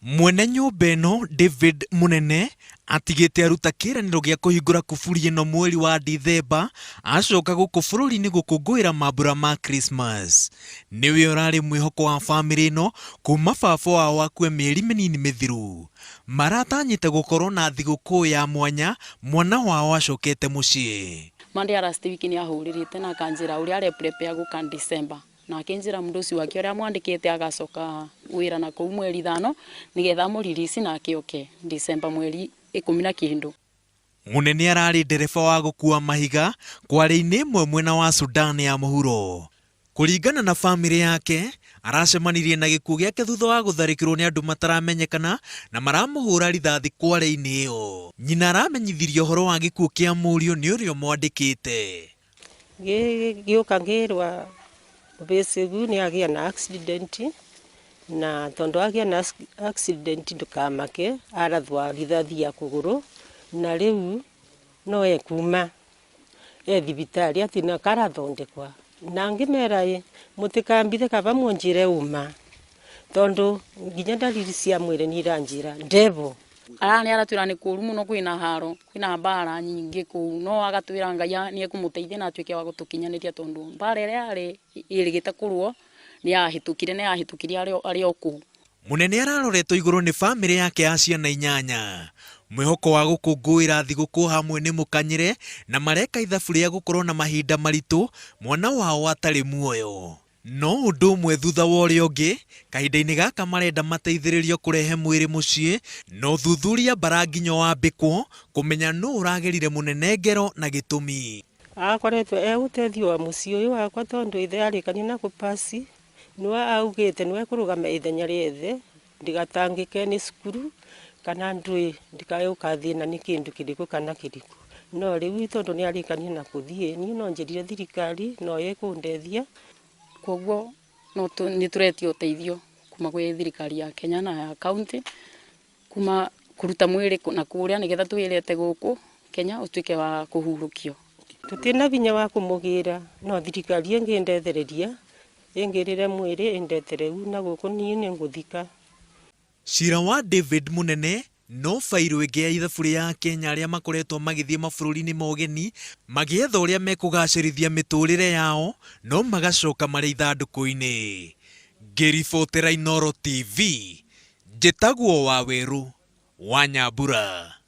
Mwene nyũmba ĩno David Mũnene atigĩte aruta kĩĩranĩro gĩa kũhingũra kuburi ĩno mweri wa Dithemba acoka gũkũ bũrũri-inĩ gũkũngũĩra mambura ma Christmas. Nĩwe ũrarĩ mwĩhoko wa bamĩrĩ ĩno kuma baba wao akue mĩeri mĩnini mĩthiru. Maratanyĩte gũkorwo na thigũkũ ya mwanya mwana wao acokete mũciĩ. Monday ya last week nĩ ahũrĩrĩte na akanjĩra ũrĩa are prepare gũka December. Na akĩnjĩra mũndũ ũcio wake ũrĩa amwandĩkĩte agacoka wĩra na kũu mweri ithano nĩgetha amũ release nake oke December mweri ikũmi na kĩndũ. Mũnene ararĩ ndereba wa gũkua mahiga kware-inĩ ĩmwe mwena wa Sudan ya mũhuro. Kũringana na famĩlĩ yake, aracemanirie na gĩkuũ gĩake thutha wa gũtharĩkĩrwo nĩ andũ mataramenyekana na maramũhũra rithathi kware-inĩ ĩyo. Nyina aramenyithirio ũhoro wa gĩkuũ kĩa mũriũ nĩ ũrĩa ũmwandĩkĩte. Ngĩũka ngĩrwa Bĩcĩgu nĩ agĩa na accident na tondũ agĩa na accident ndũkamake arathwa rithathi ya kũgũrũ na rĩu no ekuma e thibitarĩ atĩ na karathondekwa na ngĩmera ĩ mũtikambithe kaba mũnjĩre ũma tondũ nginya ndariri cia mwĩrĩ nĩ iranjĩra ndevo. Ara nĩ aratwĩra nĩ kũru mũno kwĩna haro kwĩna mbara nyingĩ kũu no agatwĩra Ngai nĩ ekũmũteithia na atuĩke wa gũtũkinyanĩria tondũ mbara ĩrĩa yarĩ ĩrĩgĩte kũrũo nĩ yahĩtũkire na yahĩtũkire arĩ o kũu. Mũnene araroretwo igũrũ nĩ bamĩrĩ yake ya ciana inyanya. Mwĩhoko wa gũkũngũĩra thigũkũ hamwe nĩ mũkanyĩre na mareka ithabu rĩa gũkorwo na mahinda maritũ mwana wao atarĩ muoyo. No ũndũ ũmwe thutha wa ũrĩa ũngĩ, kahinda-inĩ gaka marenda mateithĩrĩrio kũrehe mwĩrĩ mũciĩ na ũthuthuria mbara nginyo wambĩkwo kũmenya nũ ũragerire mũnene ngero na gĩtũmi. Akoretwo e ũtethio wa mũciĩ ũyũ wakwa tondũ ithe arĩkania na kũpasi nĩwe augĩte nĩwe ekũrũgama ithenya rĩa ithe ndigatangĩke nĩ cukuru kana ndũĩ ndikae gũkathĩna nĩ kĩndũ kĩrĩkũ kana kĩrĩkũ. No rĩu tondũ nĩ arĩkania na kũthiĩ niĩ no njĩrire thirikari no ĩkũndethia. Koguo nĩ tũretia ũteithio kuma gwĩ thirikari ya Kenya na ya county kuma kũruta mwĩrĩ na kũrĩa nĩgetha twĩrete gũkũ Kenya ũtuĩke wa kũhurũkio. Tũtirĩ hinya wa kũmũgĩra no thirikari ĩngĩndethereria ĩngĩrĩre mwĩrĩ ĩndetere u na gũkũ niĩ nĩngũthika. Cira wa David Munene no bairũ ĩngĩ ya ithabu rĩa Akenya arĩa makoretwo magĩthiĩ mabũrũri-inĩ ma ũgeni magĩetha ũrĩa mekũgacĩrithia mĩtũrĩre yao no magacoka marĩ ithandũkũ-inĩ. Ngĩribotera Inooro TV, njĩtagwo Wawerũ wa Nyambura.